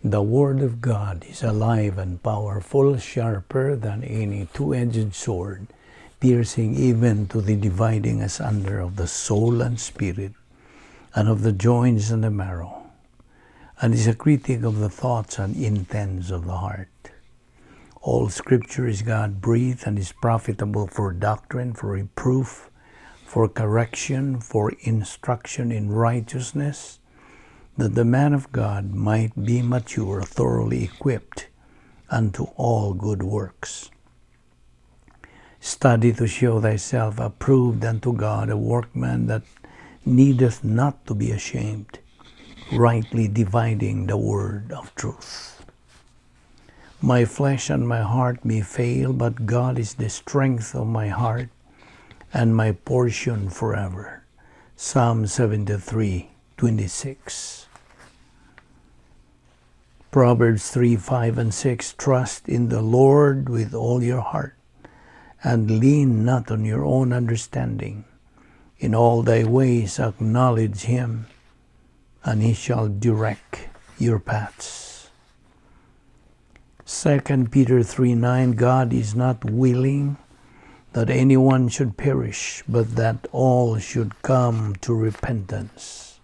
The Word of God is alive and powerful, sharper than any two-edged sword, piercing even to the dividing asunder of the soul and spirit, and of the joints and the marrow, and is a critic of the thoughts and intents of the heart. All Scripture is God-breathed and is profitable for doctrine, for reproof, for correction, for instruction in righteousness, that the man of God might be mature, thoroughly equipped unto all good works. Study to show thyself approved unto God, a workman that needeth not to be ashamed, rightly dividing the word of truth. My flesh and my heart may fail, but God is the strength of my heart and my portion forever. Psalm 73:26. Proverbs 3:5 and 6: Trust in the Lord with all your heart, and lean not on your own understanding. In all thy ways acknowledge him, and he shall direct your paths. 2 Peter 3:9: God is not willing that anyone should perish, but that all should come to repentance.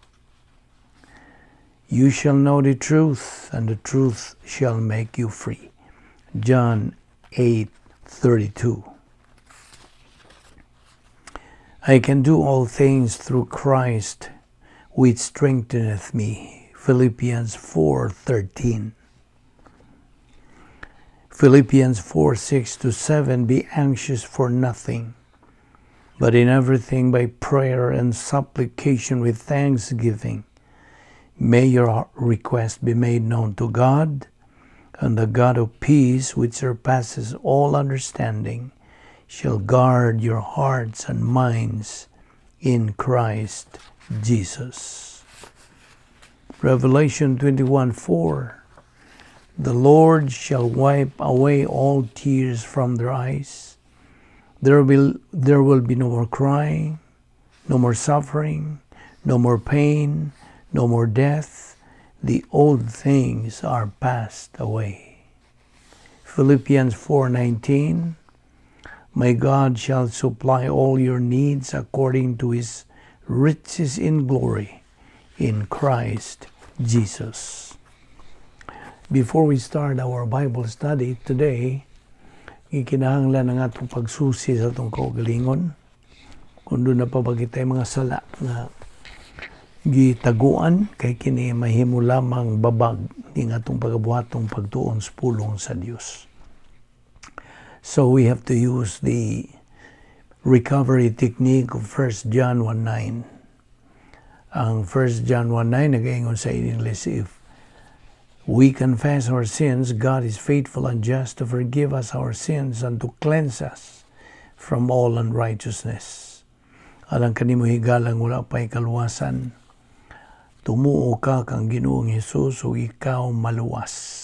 You shall know the truth, and the truth shall make you free. John 8:32. I can do all things through Christ which strengtheneth me. Philippians 4:13. Philippians 4:6 to 7: Be anxious for nothing, but in everything by prayer and supplication with thanksgiving may your request be made known to God, and the God of peace, which surpasses all understanding, shall guard your hearts and minds in Christ Jesus. Revelation 21:4: The Lord shall wipe away all tears from their eyes. There will be no more crying, no more suffering, no more pain, no more death. The old things are passed away. Philippians 4:19: My God shall supply all your needs according to his riches in glory in Christ Jesus. Before we start our Bible study today, gikinahanglan ang atong pagsusi sa atong kaugalingon. Kung duna pa ba kitay mga sala nga gitaguan, kay kini mahimo lamang babag ning atong pagabuhatong pagtuon sa pulong sa Dios. So we have to use the recovery technique of 1 John 1:9. Ang 1 John 1:9 nagaingon sa English, "If we confess our sins, God is faithful and just to forgive us our sins and to cleanse us from all unrighteousness." Alang kanimo higalang wala pa'y kaluwasan, tumuo ka kang Ginoong Hesus ug ikaw maluwas.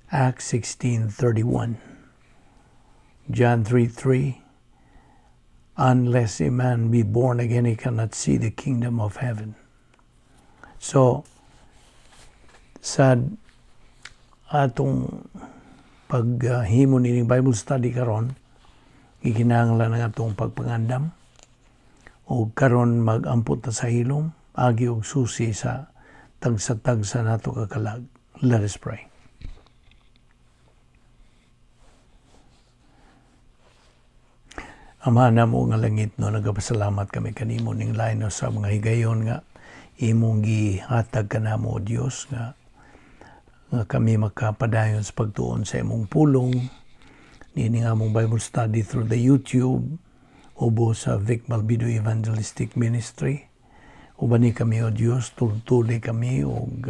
Acts 16:31. John 3:3: "Unless a man be born again, he cannot see the kingdom of heaven." So, sa atong paghimo nining Bible study karon, gikinahanglan ang atong pagpangandam o karon mag-ampo ta sa hilom agi og susi sa tagsa-tagsa nato ka kalag. Let us pray. Ama namo nga langit no, nagapasalamat kami kanimo ning lain sa mga higayon nga imong gihatag kanamo, O Dios, nga kami makapadayon sa pagtuon sa imong pulong niini nga among Bible study through the YouTube ubo sa Vic Malbido Evangelistic Ministry. Ubani kami, O Dios, tultuli kami og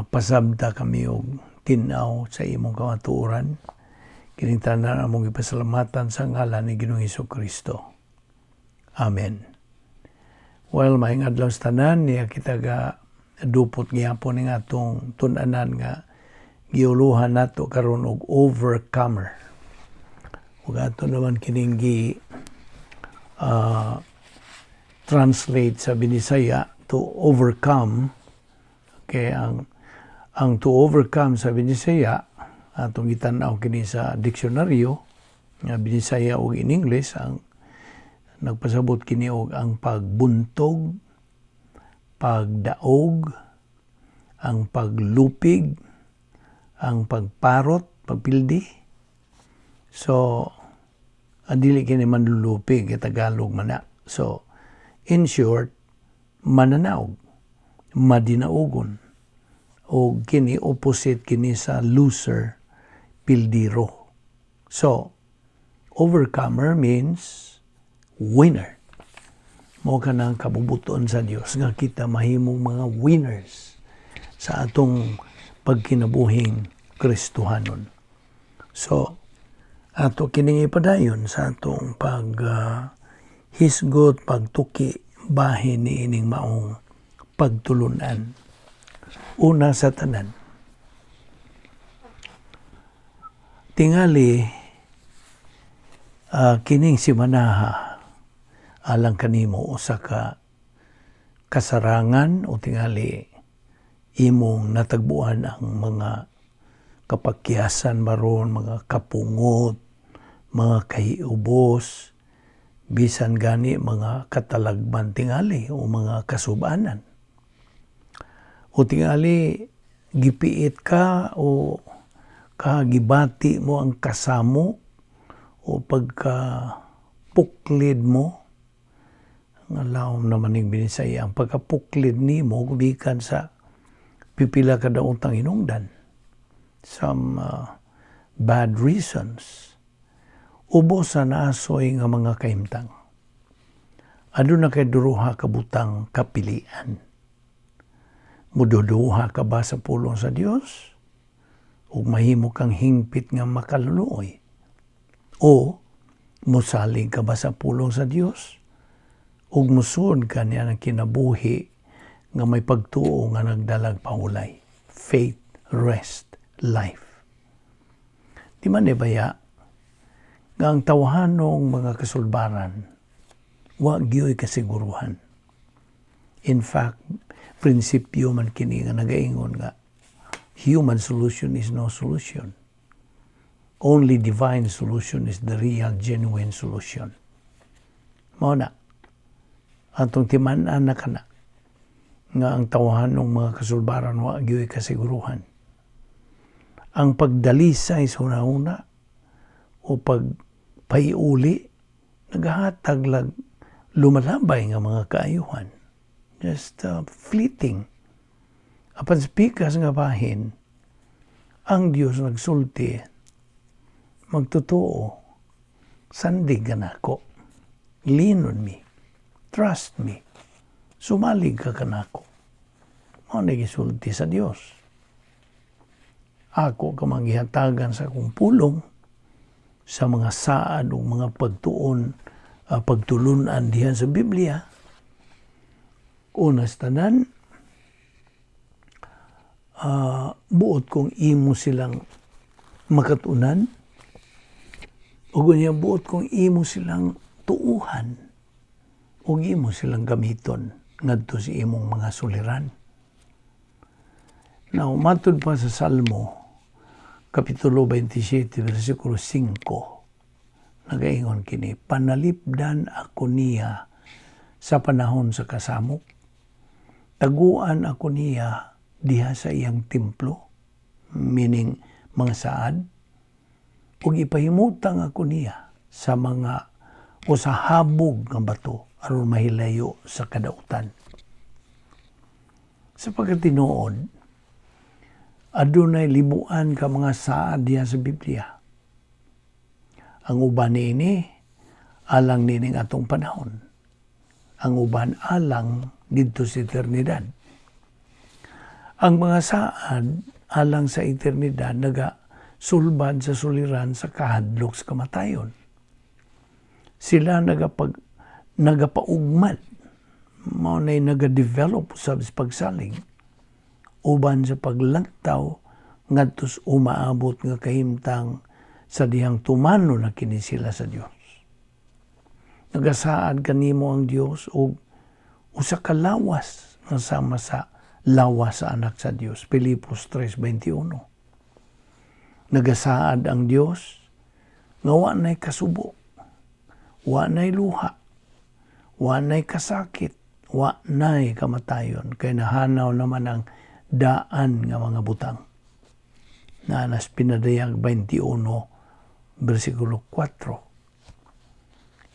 pasabta kami og tin-aw sa imong kamatuoran. Kining tanan among ipasalamatan sa ngalan ni Ginoong Hesus Kristo. Amen. Well, maayong adlaw sa tanan, niya kita ga dupot gihapon ning atong tun-anan nga giuluhan nato karon og overcomer. Ug ato naman kining gi translate sa Binisaya to overcome, kay ang Ang to overcome sa Binisaya, atong gitan-aw kini sa diksyonaryo nga Binisaya ug in English, ang nagpasabot kini og ang pagbuntog, pagdaog, ang paglupig, ang pagparot, pagpildi. So, dili kini manlulupig, kay Tagalog man na. So, in short, mananaog, madinaugon, o kini opposite kini sa loser, pildiro. So, overcomer means winner. Mao kanang kabubuton sa Dios nga kita mahimong mga winners sa atong pagkinabuhing Kristohanon. So, ato kining ipadayon sa atong pag hisgot, pagtuki bahin ni ining maong pagtulunan. Una sa tanan, tingali kining simanaha alang kanimo usa ka kasarangan o tingali imong natagbuan ang mga kapakyasan maron, mga kapungot, mga kahiubos, bisan gani mga katalagman tingali o mga kasubanan. O tingali gipiit ka o kagibati mo ang kasamo o pagka puklid mo, ang lawom naman ning Binisaya, ang pagkapuklid nimo gumikan sa pipila ka daotang hinungdan, some bad reasons, ubos sa naasoy nga mga kahimtang. Aduna kay duha ka butang kapilian. Mududuha ka ba sa pulong sa Dios? Ug mahimo kang hingpit nga makaluluoy? O musalig ka ba sa pulong sa Dios? Ug musuod ka niya ng kinabuhi nga may pagtuo nga nagdalag pahulay. Faith, rest, life. Di man ni baya nga ang tawhanong mga kasulbaran wa gyoy kasiguruhan. In fact, prinsipyo man kini nga nagaingon nga human solution is no solution. Only divine solution is the real, genuine solution. Mao na, atong timan-an na kana nga ang tawhanong mga kasulbaran wa gyoy kasiguruhan. Ang pagdalisay sa hunahuna o pagpaiuli nagahatag lag lumalabay nga mga kaayuhan. Just fleeting. Apan sa pikas nga bahin, ang Dios nagsulti, magtotoo, sandig ka nako. Lean on me. Trust me. Sumalig ka kanako. Mao na gisulti sa Dios. Ako ka manggihatagan sa akong pulong sa mga saad o mga pagtuon, pagtulunan dihan sa Biblia. Una sa tanan, buot kong imo silang makatunan, ug unya buot kong imo silang tuuhan, ug imo silang gamiton ngadto sa imong mga suliran. Now, matud pa sa Salmo, Kapitulo 27, versikulo 5, nagaingon kini, "Panalipdan ako niya sa panahon sa kasamok. Taguan ako niya diha sa iyang templo," meaning mga saad, "ug ipahimutang ako niya sa mga o sa habog nga bato aron mahilayo sa kadautan." Sa pagkatinuod, adunay libuan ka mga saad diha sa Biblia. Ang uban niini alang nining atong panahon. Ang uban alang didto sa eternidad. Ang mga saad alang sa eternidad naga sulbad sa suliran sa kahadlok sa kamatayon. Sila nagapaugmad, mao nay naga-develop sa pagsalig uban sa paglantaw ngadto sa umaabot nga kahimtang sa dihang tumano na kini sila sa Dios. Nagasaad kanimo ang Dios og usa ka lawas nga sama sa lawas sa anak sa Dios. Filipos 3:21. Nagasaad ang Dios nga wa nay kasubo, wa nay luha, wa nay kasakit, wa nay kamatayon, kay nahanaw naman ang daan nga mga butang. Naa nas Pinadayag 21 bersikulo 4.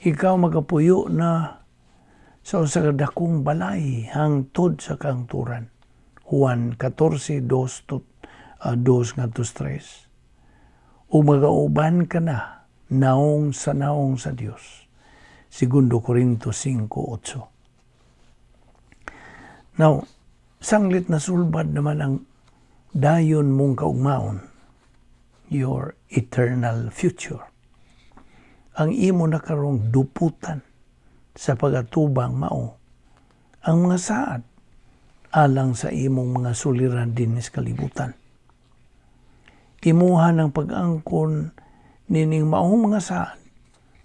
Ikaw magapuyo na sa usa ka dakong balay hangtod sa kahangturan. Juan 14, 2, 2 ngadto 3. O magauban ka na naong sa naong sa Dios. Segundo Corinto 5:8. Now, sanglit na sulbad naman ang dayon mong kaugmaon, your eternal future. Ang imo na karong duputan sa pagatubang mao ang mga saad alang sa imong mga suliran dinhi sa kalibutan. Imuha ng pag-angkon nining maong mga saad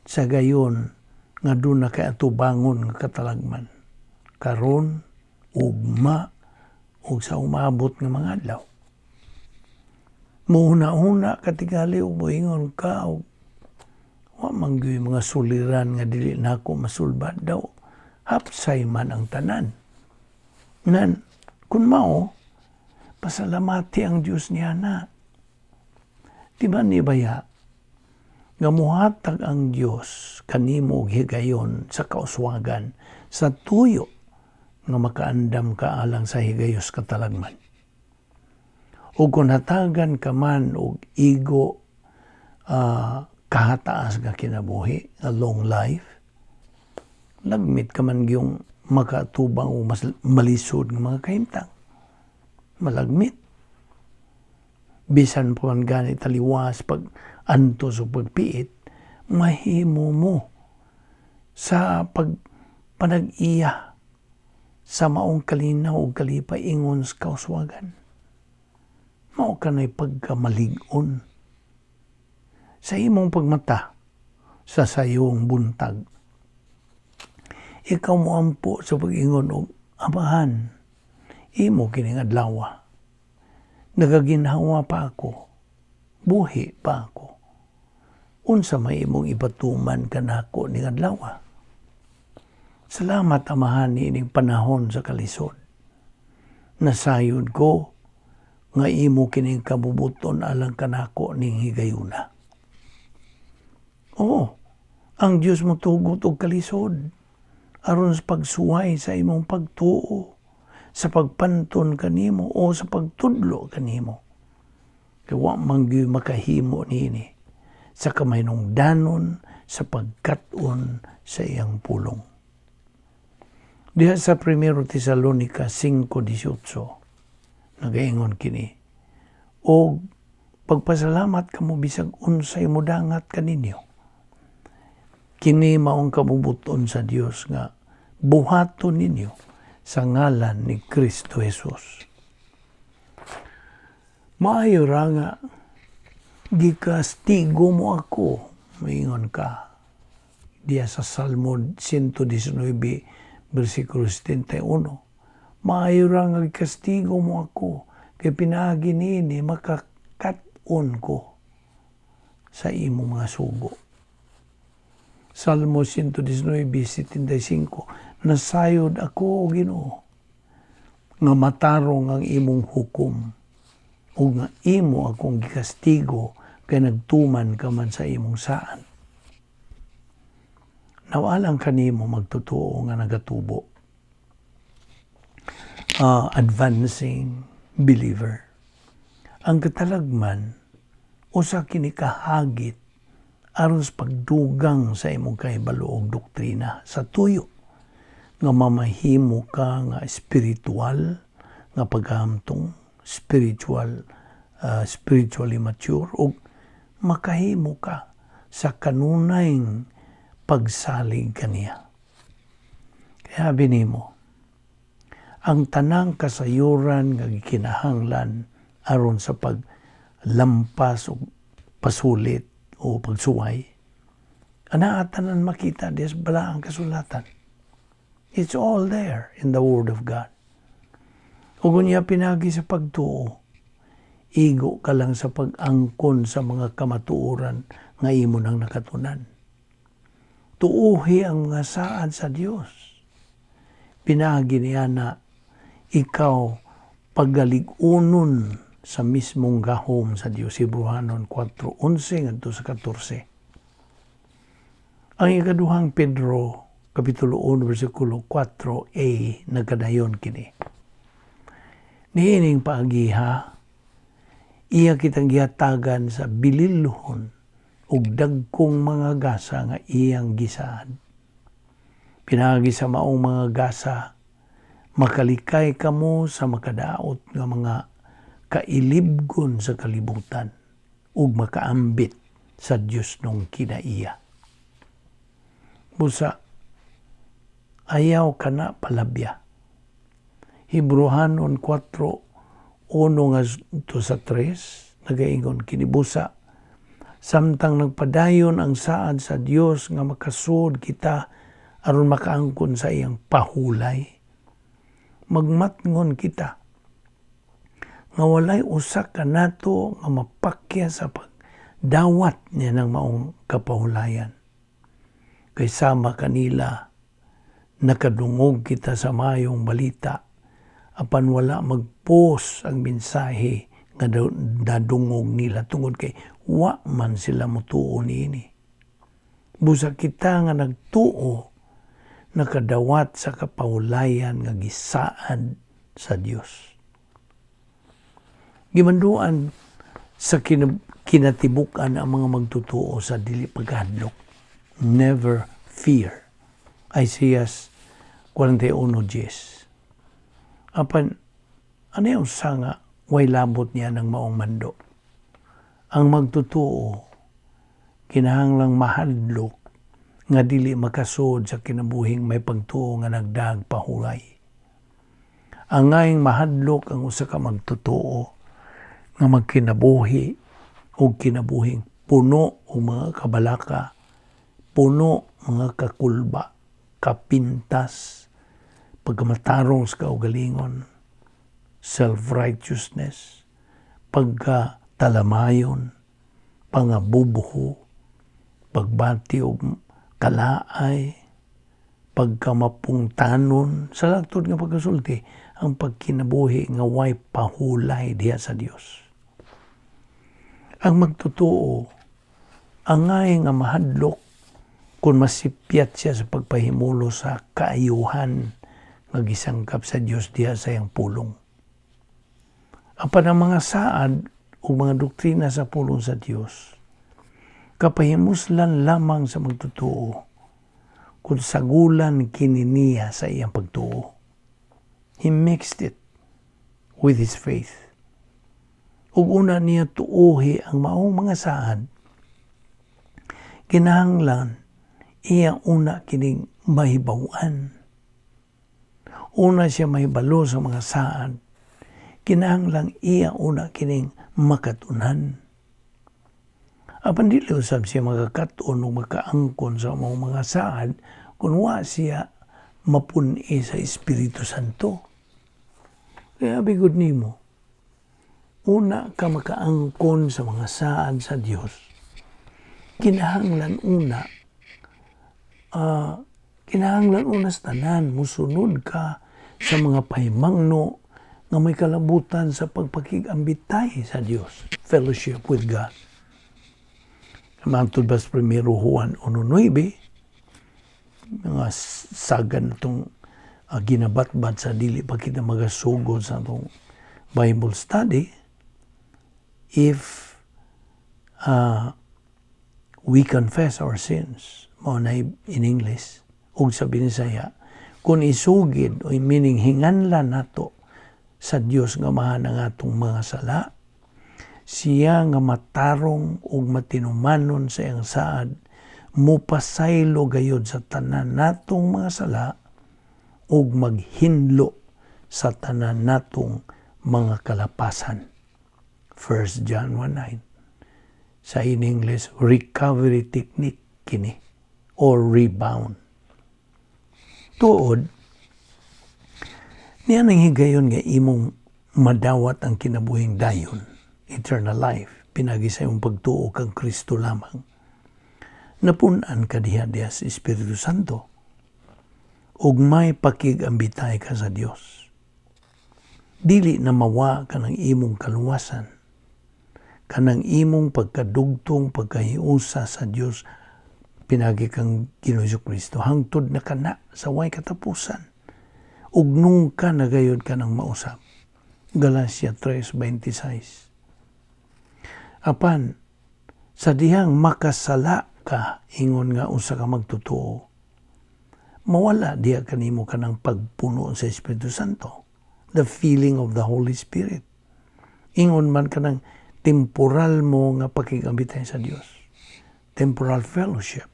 sa gayon nga duna kay atubangon nga katalagman karon, ugma ug sa umabot nga mga adlaw. Muhuna-huna ka tingali ug moingon ka og wa man gyud mga suliran nga dili nako masulbad daw, hapsay man ang tanan. Nan kun mao, pasalamati ang Dios niya na. Di ba ni baya nga muhatag ang Dios kanimo og higayon sa kauswagan sa tuyo nga makaandam ka alang sa higayos katalagman? O kung hatagan ka man og igo kahataas nga kinabuhi, a long life, lagmit ka man gyung makatubang o mas malisod nga mga kahimtang. Malagmit. Bisan pa man gani taliwas pag antos o pagpiit, mahimo mo sa pag panag-iya sa maong kalinaw o kalipay ingon sa kauswagan. Mao kanay pagkamalig-on sa imong pagmata sa sayong buntag. Ikaw moampo sa pag-ingon og Amahan, imo kining adlawa. Nagaginhawa pa ako, buhi pa ako. Unsa may imong ipatuman kanako ning adlawa? Salamat, Amahan, niining panahon sa kalisod. Nasayod ko nga imo kining kabubuton alang kanako ning higayuna. Oo, ang Dios motugot og kalisod aron sa pagsuway sa imong pagtuo, sa pagpanton kanimo o sa pagtudlo kanimo. Kay wa man gyud makahimo niini sa kamahinungdanon sa pagkat-on sa iyang pulong. Diha sa 1 Tesalonica 5:18 nagaingon kini, "Og pagpasalamat kamo bisag unsay mudangat kaninyo. Kini maong kabubuton sa Dios nga buhaton ninyo sa ngalan ni Kristo Jesus." Maayo ra nga gikastigo mo ako, maingon ka. Diya sa Salmo 119, versikulo 71. Maayo ra nga gikastigo mo ako, kay pinaagi niini makakat-on ko sa imong mga sugo. Salmo 119:75. Nasayod ako, o Ginoo, nga matarong ang imong hukom ug nga imo akong gikastigo kay nagtuman ka man sa imong saad. Nawalang kanimo magtotoo nga nagatubo. Advancing believer. Ang katalagman usa kini kahagit aron sa pagdugang sa imong kahibalo og doktrina sa tuyo nga mamahimo ka nga espiritual nga pagkahamtong, spiritually mature, ug makahimo ka sa kanunay pagsalig kaniya. Kaya nimo ang tanang kasayuran nga gikinahanglan aron sa paglampas o pasulit o pagsuway, anaa tanan makita diya sa balaang kasulatan. It's all there in the Word of God. Ug unya pinaagi sa pagtuo, igo ka lang sa pag-angkon sa mga kamatuoran nga imo nang nakatunan. Tuuhi ang mga saad sa Dios. Pinaagi niya na ikaw pagalig-unon sa mismong gahom sa Dios. Hebreohanon 4:11 ngadto sa 14. Ang Ikaduhang Pedro Kapitulo 1 versikulo 4a nagkadayon kini. Niining paagiha, iya kitang gihatagan sa bililhon ug dagkong mga gasa nga iyang gisaad. Pinaagi sa maong mga gasa, makalikay kamo sa makadaot nga mga kailibgon sa kalibutan ug makaambit sa Dios nung kinaiya. Busa, ayaw kana palabya. Hebreohanon 4:1 nga to sa 3, nagaingon kini: "Busa, samtang nagpadayon ang saad sa Dios nga makasuod kita aron makaangkon sa iyang pahulay, magmatngon kita nga walay usa kanato nga mapakya sa pagdawat niya ng maong kapahulayan. Kay sama kanila, nakadungog kita sa mayong balita, apan wala magpos ang mensahe nga nadungog nila tungod kay wa man sila motuo niini. Busa kita nga nagtuo, nakadawat sa kapahulayan nga gisaad sa Dios." Gimanduan sa kinatibuk-an ang mga magtutuo sa dili pagkahadlok. Never fear. Isaiah 41:10. Apan, ano yung nga way labot niya ng maong mando? Ang magtutuo, kinahanglang mahadlok nga dili makasud sa kinabuhing may pagtuo nga nagdag pahulay. Angayng mahadlok ang usa ka magtutuo nga magkinabuhi og kinabuhing puno og mga kabalaka, puno mga kakulba, kapintas, pagkamatarong sa kaugalingon, self-righteousness, pagkatalamayon, pangabubuho, pagbati og kalaay, pagkamapungtanon, sa langtod nga pagkasulti, ang pagkinabuhi nga way pahulay diha sa Dios. Ang magtotoo, angay nga mahadlok kung masipyat siya sa pagpahimulo sa kaayuhan nga gisangkap sa Dios diha sa iyang pulong. Apan ang mga saad o mga doktrina sa pulong sa Dios, kapahimuslan lamang sa magtotoo kung sagulan kini niya sa iyang pagtuo. He mixed it with his faith. Ug una niya tuuhi ang maong mga saad, kinahanglan iya una kining mahibaw-an. Una siya mahibalo sa mga saad, kinahanglan iya una kining makatunan. Apan dili usab siya makakaton o makaangkon sa maong mga saad kung wa siya mapun-i sa Espiritu Santo. Kaya bigod nimo, una ka makaangkon sa mga saad sa Dios, kinahanglan una sa tanan musunod ka sa mga pahimangno nga may kalabutan sa pagpakig-ambitay sa Dios, fellowship with God. Matod ba sa Primero Juan 1:9, mga sagan itong ginabatbat sa dili pa kita magasugod sa atong Bible study, if we confess our sins, mao na in English, ug sa Binisaya, kung isugid o meaning hinganlan nato sa Dios nga Amahan ang atong mga sala, siya nga matarong ug matinumanon sa iyang saad, mupasaylo gayod sa tanan natong mga sala ug maghinlo sa tanan natong mga kalapasan. 1 John 1:9. Sa in English, recovery technique kini or rebound. Tuod, Niya nang higayon nga imong madawat ang kinabuhing dayon, eternal life, pinagi sa imong pagtuo kang Kristo lamang. Napun-an ka diha diha sa Espiritu Santo ug may pakig-ambitay ka sa Dios. Dili na mawa kanang imong kaluwasan, kanang imong pagkadugtong, pagkahiusa sa Dios pinagi kang Ginoo Kristo hangtod na kana sa way katapusan. Ug nungka na gayod ka nang mausab. Galacia 3:26. Apan sa dihang makasala ka ingon nga usa ka magtotoo, mawala diha kanimo kanang pagpuno sa Espiritu Santo, the feeling of the Holy Spirit. Ingon man kanang temporal mo nga pakigambitay sa Dios, temporal fellowship.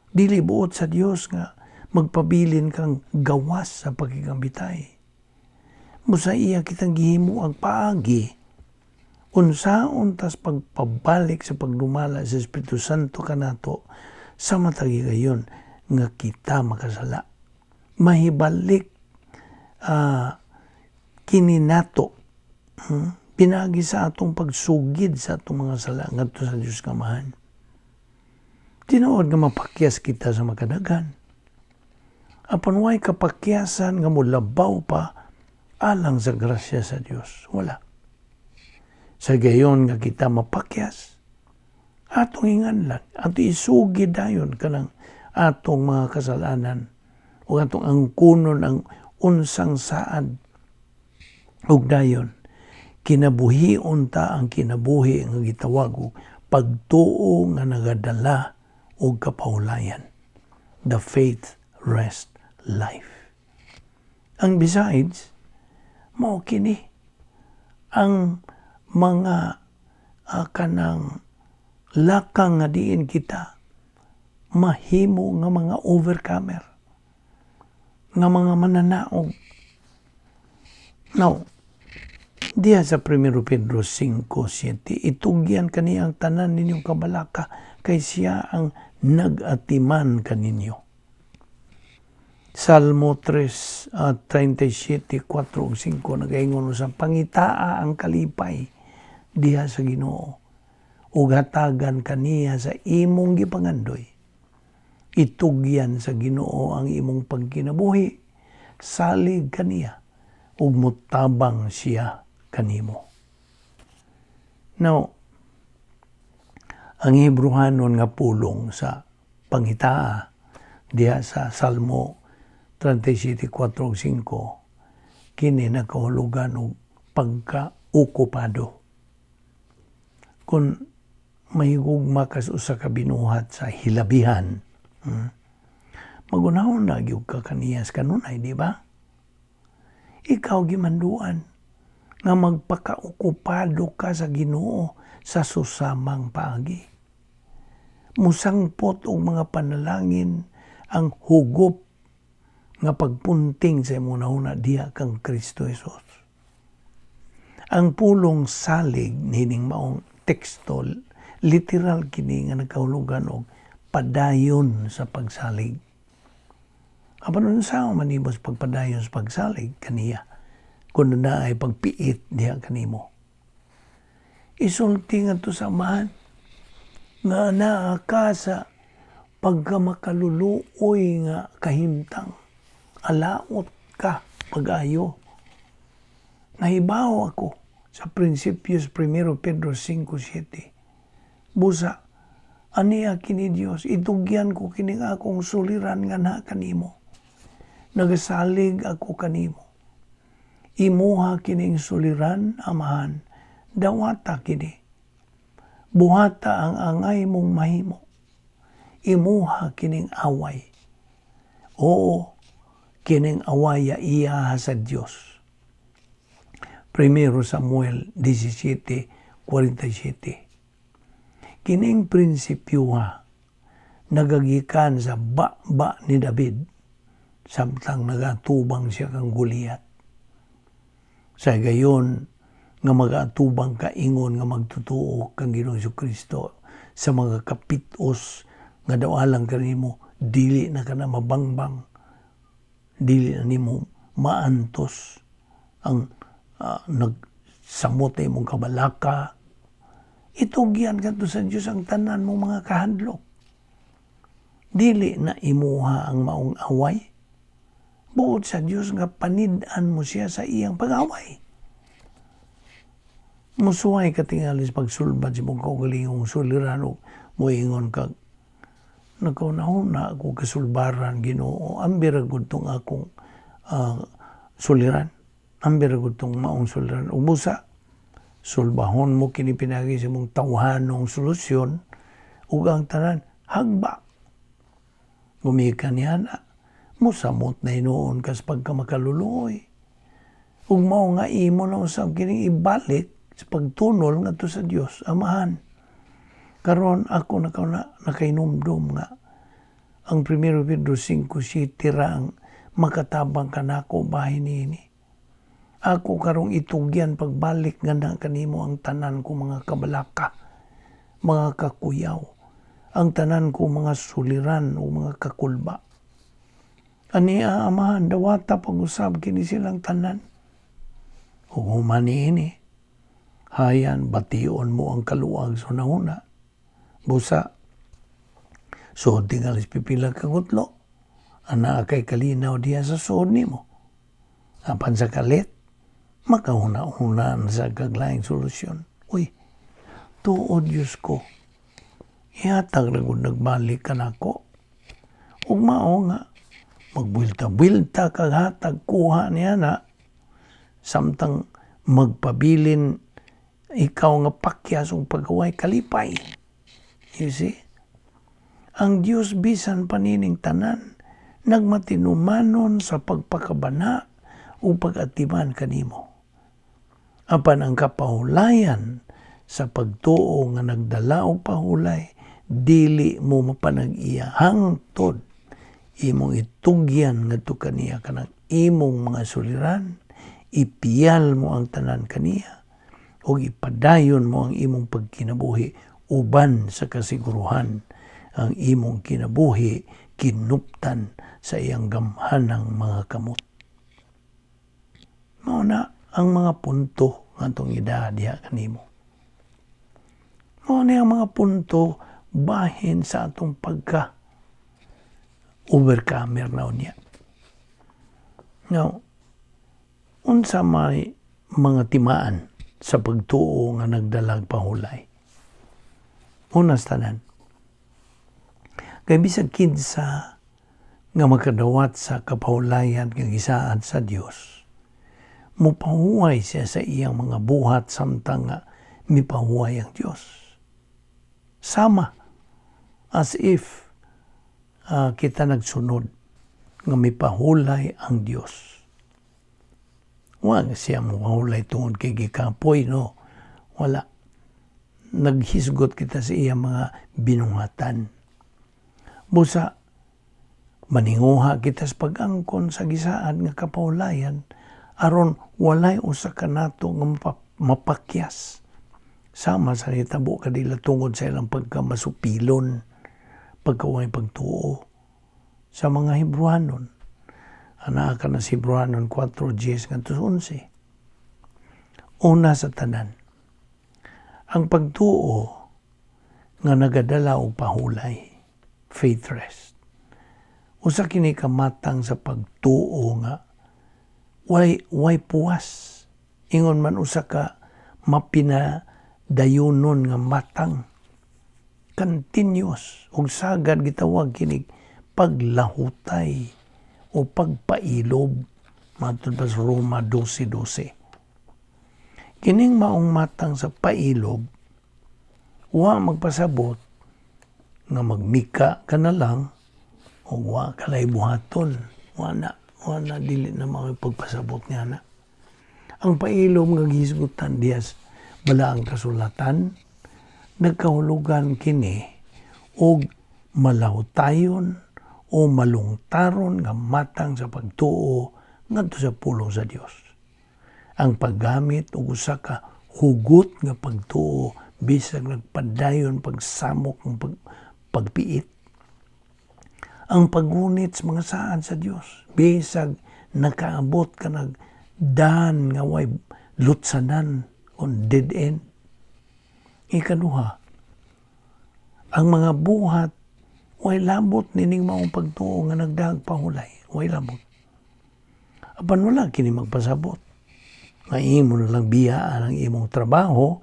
Dili buot sa Dios nga magpabilin kang gawas sa pakigambitay. Busa iya kitang gihimo ang paagi unsaon tas pagpabalik sa pagdumala sa Espiritu Santo kanato sa matag higayon nga kita makasala. Mahibalik kini nato pinagi sa atong pagsugid sa atong mga sala ngadto sa Dios nga Amahan. Tinuod nga mapakyas kita sa makadaghan. Apan way kapakyasan nga molabaw pa alang sa grasya sa Dios. Wala. Sa gayon nga kita mapakyas, atong inganlan, atong isugid dayon kanang atong mga kasalanan o atong angkunon ang unsang saad ug dayon kinabuhion ta ang kinabuhi nga gitawag og pagtuo nga nagadala og kapahulayan, the faith rest life. Ang besides mao kini ang mga kanang lakang nga diin kita mahimo nga mga overcomer, nga mga mananaog. Now, diha sa 1 Pedro 5:7, "Itugyan kaniya ang tanan ninyong kabalaka kay siya ang nag-atiman kaninyo." Salmo 3, 37, 4 ug 5 nagaingon sa pangitaa ang kalipay diha sa Ginoo ug hatagan kaniya sa imong gipangandoy. Itugyan sa Ginoo ang imong pagkinabuhi, salig kaniya ug mutabang siya kanimo. Now, ang Hebrehanon nga pulong sa pangitaa diha sa Salmo 37, 4 ug 5, kini nakahulugan og pagka-okupado. Kung mahigugma ka sa usa ka binuhat sa hilabihan, magunahon na gyud ka kaniya sa kanunay, di ba? Ikaw gimanduan nga magpaka-okupado ka sa Ginoo sa susamang paagi. Musangpot og mga panalangin ang hugop nga pagpunting sa imong hunahuna diha kang Kristo Jesus. Ang pulong salig nining maong teksto, literal kini nga nagkahulugan og padayon sa pagsalig. Apan unsa man nimo sa pagpadayon sa pagsalig kaniya kung na ay pagpiit diha kanimo? Isulti ngadto sa Amahan nga naa ka sa pagkamakaluluoy nga kahimtang. Alaot ka pag-ayo. Nahibaw ako sa prinsipyo sa 1 Pedro 5:7. Busa, aniya kini Dios, itugyan ko kining akong suliran nga naa kanimo. Nagasalig ako kanimo. Imuha kining suliran, Amahan, dawata kini. Buhata ang angay mong mahimo. Imuha kining away. Oo, kining awaya iya sa Dios. 1 Samuel 17:47. Kining prinsipyo ha, nagagikan sa ba-ba ni David samtang nagatubang siya kang Goliat. Sa gayon nga magatubang ka ingon nga magtotoo kang Ginoong Kristo sa mga kapitos nga daw alang kanimo, dili na ka na mabangbang, dili na nimo Maantos ang nagsamot na imong kabalaka. Itugyan kadto sa Dios ang tanan mong mga kahadlok. Dili na imuha ang maong away. Buot sa Dios nga panid-an mo siya sa iyang pag-away. Musuway ka tingali sa pagsulbad sa imong kaugalingong suliran o moingon kag, "Nagkaunahuna ako kasulbaran, Ginoo, ambi ra gud tong akong suliran. Ambi ra gud tong maong suliran." Ug busa, sulbahon mo kini pinagi sa imong tawhanong solusyon ug ang tanan hagba. Gumikan niya na, musamot na hinuon kas pagka makaluluoy. Ug mao nga imo na usab kining ibalik sa pagtunol ngadto sa Dios Amahan. Karon ako nakainumdum nga ang 1 Pedro 5:7 ra ang makatabang kanako bahin niini. Ako karong itugyan pagbalik nga na kanimo ang tanan ko mga kabalaka, mga kakuyaw, ang tanan ko mga suliran o mga kakulba. Ani, Amahan, dawata pag-usab kini silang tanan. Ug human niini, hayan bation mo ang kaluag sa hunahuna. Busa, suod tingali sa pipila ka kutlo, anaa kay kalinaw diya sa suod nimo. Apan sa kalit, makahuna-huna na sa kaglaing solusyon. "Uy, tuod Diyos ko, ihatag ra gud nagbalik ka nako." Ug mao nga, magbuwilta-buwilta kag hatag kuha niya na, samtang magpabilin ikaw nga pakyas ug pagaway kalipay. You see? Ang Dios bisan pa nining tanan, nagmatinumanon sa pagpakabana o pag-atiman kanimo. Apan ang kapahulayan sa pagtuo nga nagdala og pahulay, dili mo mapanag-iya hangtod imong itugyan ngadto kaniya kanang imong mga suliran, ipiyal mo ang tanan kaniya, ug ipadayon mo ang imong pagkinabuhi uban sa kasiguruhan ang imong kinabuhi kinuptan sa iyang gamhanang mga kamot. Mao na ang mga punto nga atong idaa diha kanimo. Mao na ang mga punto bahin sa atong pagka overcomer na unya. Now, unsa may mga timaan sa pagtuo nga nagdalag pahulay? Una sa tanan, kay bisag kinsa nga makadawat sa kapahulayan nga gisaad sa Dios, mupahuway siya sa iyang mga buhat samtang nga mipahuway ang Dios. Sama as if kita nagsunod nga mipahulay ang Dios. Wa siya mopahulay tungod kay gikapoy, no? Wala. Naghisgot kita sa iyang mga binuhatan. Busa, maninguha kita sa pag-angkon sa gisaad nga kapahulayan aron walay usa ka nato nga mapakyas. Sama sa nitabo kadila tungod sa ilang pagkamasupilon, pagkaway pagtuo sa mga Hebrewanon. Anaa ka na si Hebrewanon 4:10 ngadto 11. Una sa tanan, ang pagtuo nga nagadala og pahulay, faith rest. Usa kini kamatang sa pagtuo nga way puwas. Ingon man usa ka mapinadayunon nga matang, continuous, ug sagad gitawag kini paglahutay o pagpailob matud pa sa Roma 12:12. Kining maong matang sa pailob wa magpasabot nga magmika ka na lang o wa ka lay buhaton. Wa na, dili na mao pagpasabot niya na. Ang pailob nga gihisgutan diha sa balaang kasulatan, nagkahulugan kini og malahutayon o malungtaron nga matang sa pagtuo ngadto sa pulong sa Dios. Ang paggamit og usa ka hugot nga pagtuo bisag nagpadayon pagsamok ng pagpiit. Ang paggunit sa mga saad sa Dios bisag Nakaabot ka nag daan nga way lutsanan on dead end. Ikaduha, ang mga buhat way labot nining maong pagtuo nga nagdaag pahulay, way labot. Apan wala kini magpasabot nga imo na lang biyaan ang imong trabaho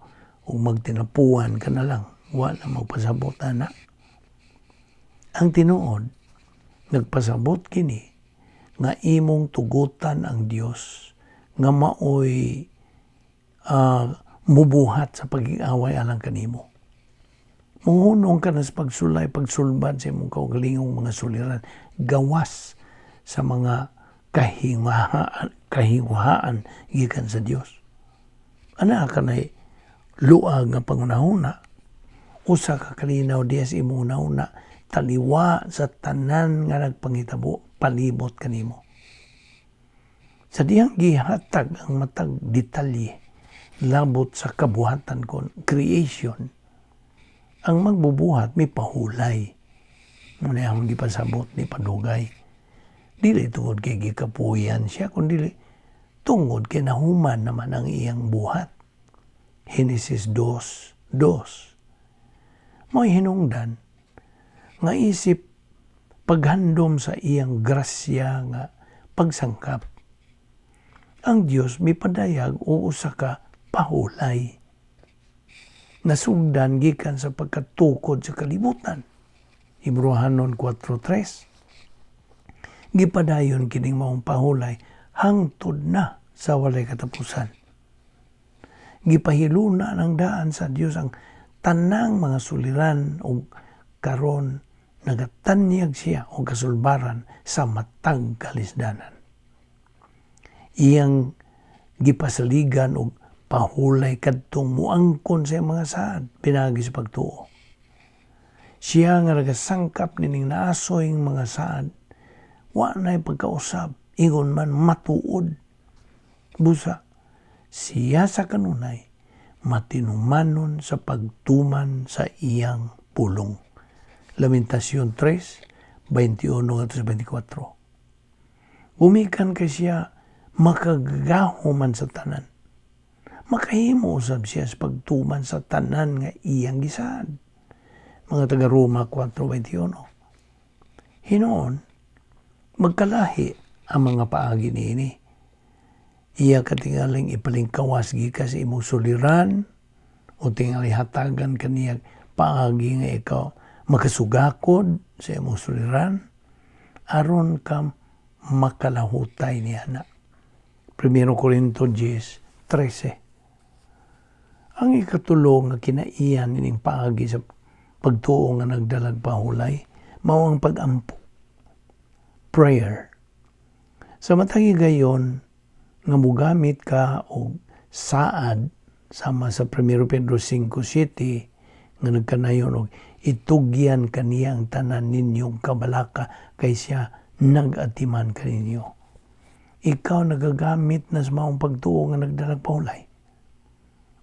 ug magtinapuan ka na lang. Wala magpasabot ana. Ang tinuod, nagpasabot kini nga imong tugutan ang Dios nga maoy mubuhat sa pagigaway alang kanimo. Muhunong ka na sa pagsulay, pagsulbad sa imong kaugalingong mga suliran, gawas sa mga kahinguhaan, kahinguhaan gikan sa Dios. Ana ka nay luag nga pangunahuna, usa ka kalinaw diya sa imong hunahuna, taliwa sa tanan nga nagpangitabo palibot kanimo. Sa diyang gihatag ang matag detalye labot sa kabuhatan kon creation, ang magbubuhat may pahulay. Muna akong gipasabot ni padugay. Dili tungod kay gikapuyan siya, kundi tungod kay nahuman naman ang iyang buhat. Henesis 2:2. Mo'y hinungdan nga isip paghandom sa iyang grasya nga pagsangkap, ang Dios mipadayag o usa ka pahulay. Nasugdan gikan sa pagkatukod sa kalibutan. Hebreohanon 4:3. Gipadayon kining maong pahulay hangtod na sa walay katapusan. Gipahiluna ng daan sa Dios ang tanang mga suliran ug karon nagatanyag siya og kasulbaran sa matag kalisdanan. Iyang gipasaligan og pahulay kadtong muangkon sa iyang mga saad pinaagi sa pagtuo. Siya nga nagasangkap nining naasoy mga saad, wa na'y pagkausab, ingon man matuod. Busa, siya sa kanunay matinumanon sa pagtuman sa iyang pulong. Lamentasyon 3, 21 at 24. Gumikan kay siya makagagahom man sa tanan. Makahimo usab siya sa pagtuman sa tanan nga iyang gisaad. Mga taga Roma 4:21. Hinuon, magkalahi ang mga paagi niini. Iya katingaling ipalingkawas gikan sa imong suliran o tingali hatagan kaniya paagi nga ikaw makasugakod sa imong suliran aron ka makalahutay niya na. 1 Corinto 10:13. Ang ikatulo nga kinaiyan nining paagi sa pagtuo nga nagdalag pahulay mao ang pag-ampo. Prayer. Sa matag higayon nga mugamit ka og saad sama sa 1 Pedro 5:7 nga nagkanayon og itugyan kaniya ang tanan ninyong kabalaka kay siya nag-atiman kaninyo. Ikaw nagagamit na sa maong pagtuo nga nagdalag pahulay.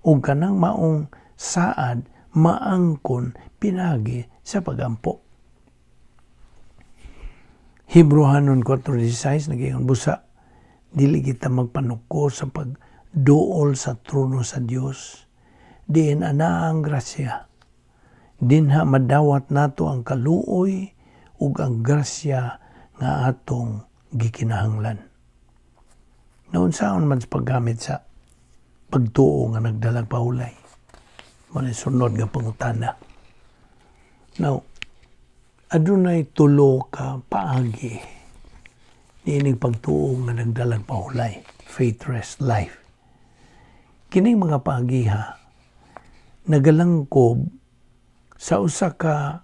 Ug kanang maong saad maangkon pinagi sa pagampo. Hebreohanon 4:16 nagaingon, "Busa dili kita magpanuko sa pagduol sa trono sa Dios diin anaa ang grasya. Dinha madawat nato ang kaluoy ug ang grasya nga atong gikinahanglan." Naunsaon man sa paggamit sa pagtuo nga nagdalag pahulay? Mao sunod nga pangutana. Now, adunay tulo ka paagi niining pagtuo nga nagdalag pahulay, faith rest life. Kining mga paagiha nagalangkob sa usa ka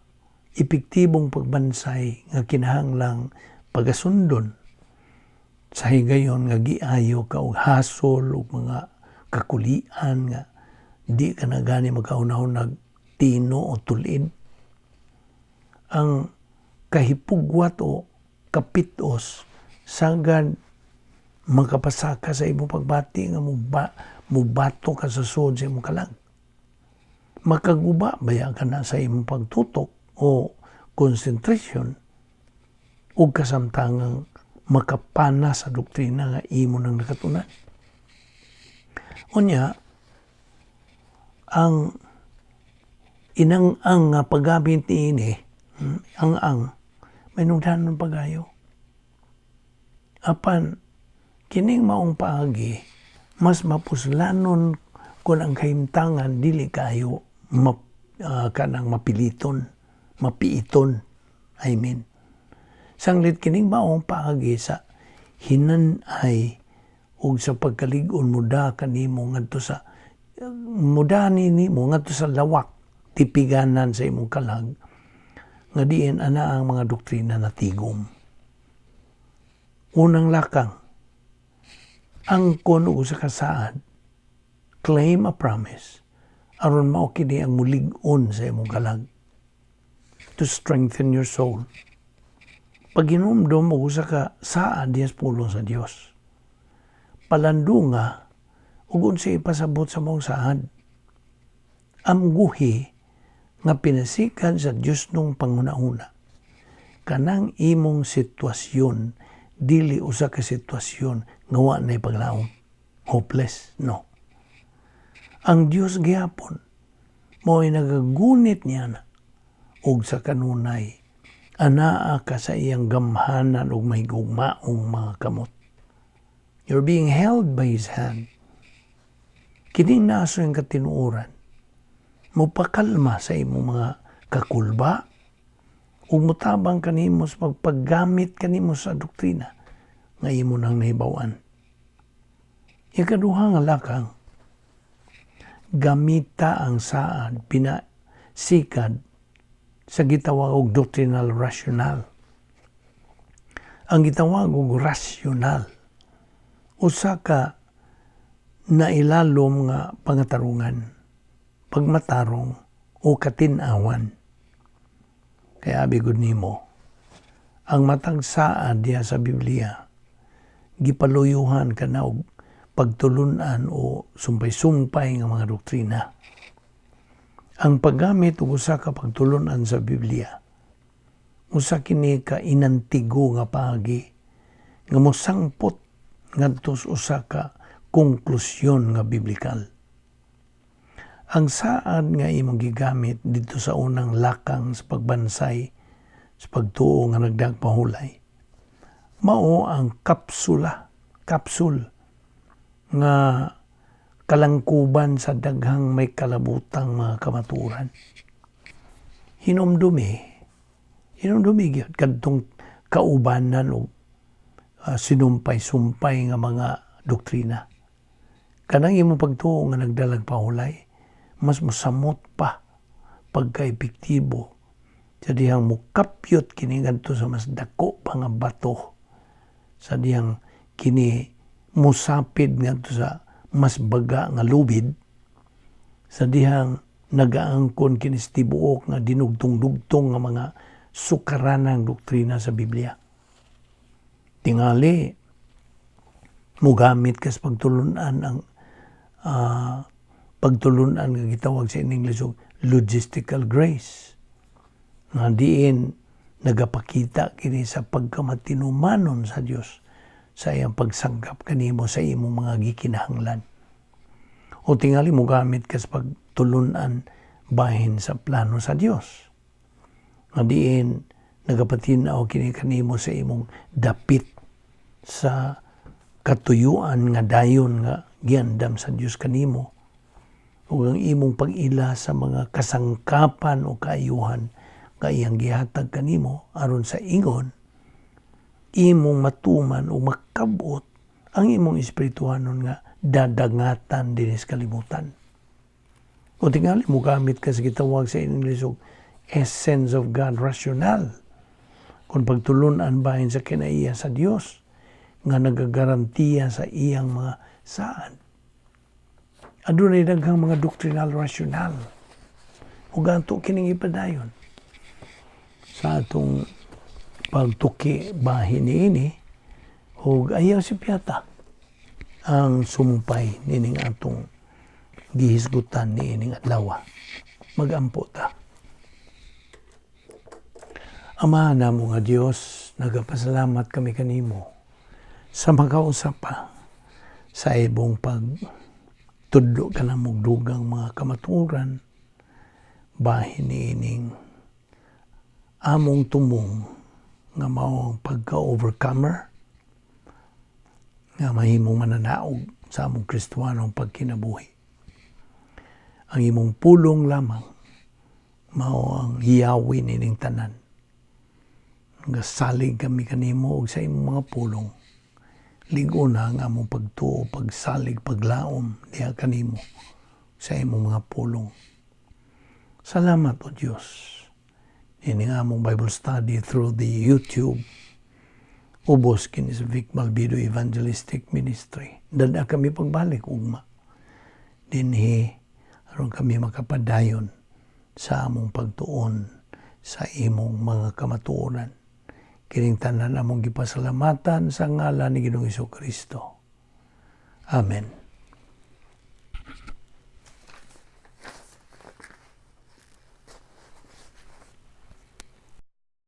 epektibong pagbansay nga kinahanglang pagasundon sa higayon nga giayo ka og hasol ug mga kakulian nga di ka na gani magkauna-unag tino o tulid. Ang kahipugwat o kapitos sagad makapasaka sa imong pagbati nga mubato ka sa suod sa imong kalag. Makaguba baya ka na sa imong pagtutok o concentration ug kasamtangang Makapana sa doktrina nga imo nang nakatunan. Unya, ang inang-ang nga paggamit niini, ang-ang, may nungdanon pagayo. Apan, kining maong paagi, mas mapuslanon kung ang kahimtangan dili kayo kanang mapiliton, mapiiton, I mean. Sanglit kining maong paagi sa hinan-ay ug sa pagkalig-on muda kanimo ngadto sa muda nimo ngadto sa lawak tipiganan sa imong kalag nga diin ana ang mga doktrina natigom. Unang lakang, angkon og usa ka saad, claim a promise, aron mao kini ang mulig-on sa imong kalag, to strengthen your soul. Pag hinumdom og usa ka saad diha sa pulong sa Dios, palandunga ug unsay ipasabot sa maong saad. Amguhi nga pinasikan sa Dios nung panghuna-huna. Kanang imong sitwasyon dili usa ka sitwasyon nga wa nay paglaom. Hopeless, no. Ang Dios gihapon mao'y nagagunit niya na og sa kanunay anaa ka sa iyang gamhanan ug mahigugmaong mga kamot. You're being held by His hand. Kining naaso yung katinuoran, mopakalma sa imong mga kakulba ug motabang kanimo sa pagpaggamit kanimo sa doktrina nga imo nang nahibaw-an. Ikaduha nga lakang, gamita ang saad pinasikad sa gitawag og doctrinal rationale. Ang gitawag og rational usa ka nailalom nga pangatarungan, pagmatarong o katin-awan. Kaya abi gud nimo, ang matag saad diha sa Biblia, gipaluyuhan ka na og pagtulunan o sumpay-sumpay nga mga doktrina. Ang paggamit og usa ka pagtulunan sa Biblia, usa kini ka inantigo nga paagi nga mosangpot ngadto sa usa ka konklusyon nga biblikal. Ang saad nga imong gigamit didto sa unang lakang sa pagbansay sa pagtuo nga nagdagpahulay, mao ang kapsul nga kalangkuban sa daghang may kalabutang mga kamatuoran. Hinumdumi, hinumdumi gyud kadtong kaubanan og sinumpay-sumpay nga mga doktrina. Kanang imong pagtuo nga nagdalag pahulay, mas mosamot pa pagka-epektibo sa dihang mokapyot kini ngadto sa mas dako pa nga bato, sa dihang kini mosapid ngadto sa mas baga nga lubid, sa dihang nagaangkon kini sa tibuok nga dinugtong-dugtong nga mga sukaranang doktrina sa Biblia. Tingali, mugamit ka sa pagtulunan ang pagtulunan nga gitawag sa in English og logistical grace, nga diin nagapakita kini sa pagkamatinumanon sa Dios sa iyang pagsangkap kanimo sa imong mga gikinahanglan. O tingali mogamit ka sa pagtulunan bahin sa plano sa Dios, nga diin nagapatin-aw kini kanimo sa imong dapit sa katuyuan nga dayon nga giandam sa Dios kanimo ug ang imong pag-ila sa mga kasangkapan o kaayuhan nga iyang gihatag kanimo aron sa ingon imong matuman o makabot ang imong espirituhanon nga dadangatan dinhi sa kalibutan. O tingali mo gamit ka sa gitawag sa English og essence of God rational, kung pagtulunan bahin sa kinaiya sa Dios nga nagagarantiya sa iyang mga saad. Adunay daghang mga doctrinal rational. Ug ato kining ipadayon sa atong pagtuki bahin niini ug ayaw sipyata ang sumpay nining atong gihisgutan niining adlaw. Magampo ta. Ama namo nga Dios, nagapasalamat kami kanimo. Sa makausa pa sa imong pag tudlo ka na dugang mga kamatuoran bahin niining among tumong nga mao ang pagka-overcomer nga mahimong mananaog sa among Kristohanong pagkinabuhi. Ang imong pulong lamang mao ang hiyawi nining tanan. Nga salig kami kanimo og sa imong mga pulong. Lig-on na ang among pagtuo, pagsalig, paglaom diha kanimo sa imong mga pulong. Salamat, O Dios. Ini nga among Bible study through the YouTube. Ubos kini sa Vic Malvido Evangelistic Ministry. Dad-a kami pagbalik ugma dinhi aron kami makapadayon sa among pagtuon sa imong mga kamatuoran. Kining tanan among gipasalamatan sa ngalan ni Ginoong Kristo. Amen.